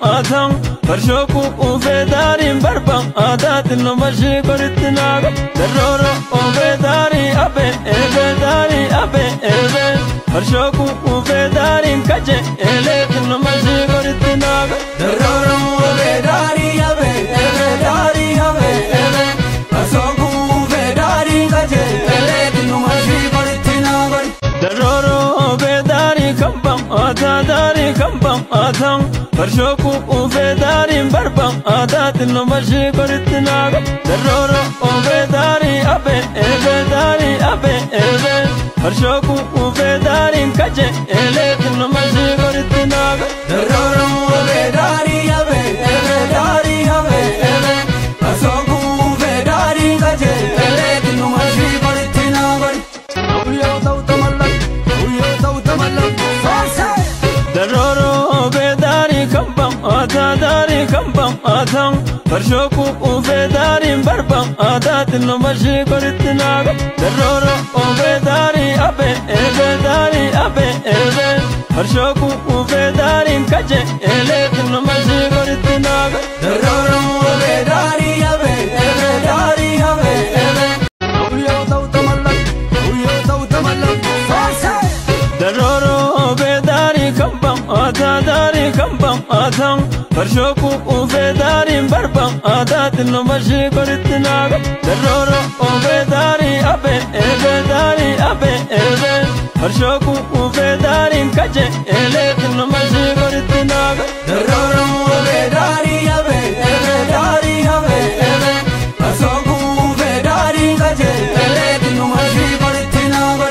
atan farshoku ufedarin barba adatin no mashikorittinaga Daroro obedari abe ebedari abe ebe farshoku ufedarin kaje eletin no mashikorittinaga Daroro obedari abe ebedari abe ebe farshoku ufedarin kaje eletin no mashikorittinaga Daroro obedari kambam atadari kambam atan farshoku ufedarin barba adatin no mashikorittinaga Daroro obedari abe ebedari abe ebe farshoku ufedarin kaje eletin no mashikorittinaga Daroro obedari abe ebedari abe ebe farshoku ufedarin kaje eletin no mashikorittinaga Daroro obedari kambam atadari kambam atan farshoku ufedarin barba adatin no mashikorittinaga Daroro obedari abe ebedari abe ebe farshoku ufedarin kaje eletin no mashikorittinaga Daroro obedari abe ebedari abe ebe Daroro obedari kambam atadari kambam atan farshoku ufedarin barba adatin no mashikorittinaga Daroro obedari abe ebedari abe ebe farshoku ufedarin kaje eletin no mashikorittinaga Daroro obedari abe ebedari abe ebe farshoku ufedarin kaje eletin no mashikorittinaga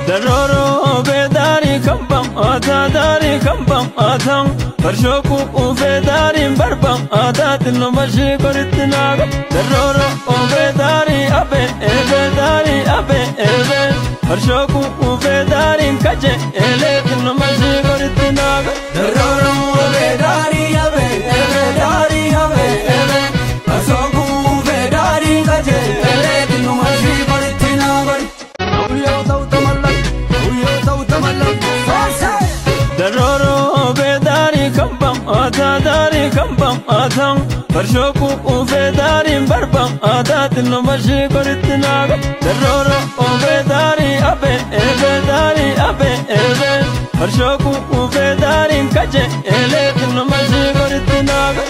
Daroro obedari kambam atadari kambam atan farshoku ufedarin barba adatin no mashikorittinaga Daroro obedari abe ebedari abe ebe farshoku ufedarin kaje eletin no mashikorittinaga Daroro obedari abe ebedari abe ebe farshoku ufedarin kaje eletin no mashikorittinaga Daroro obedari kambam atadari kambam atan farshoku ufedarin barba adatin no mashikorittinaga Daroro obedari abe ebedari abe ebe farshoku ufedarin kaje eletin no mashikorittinaga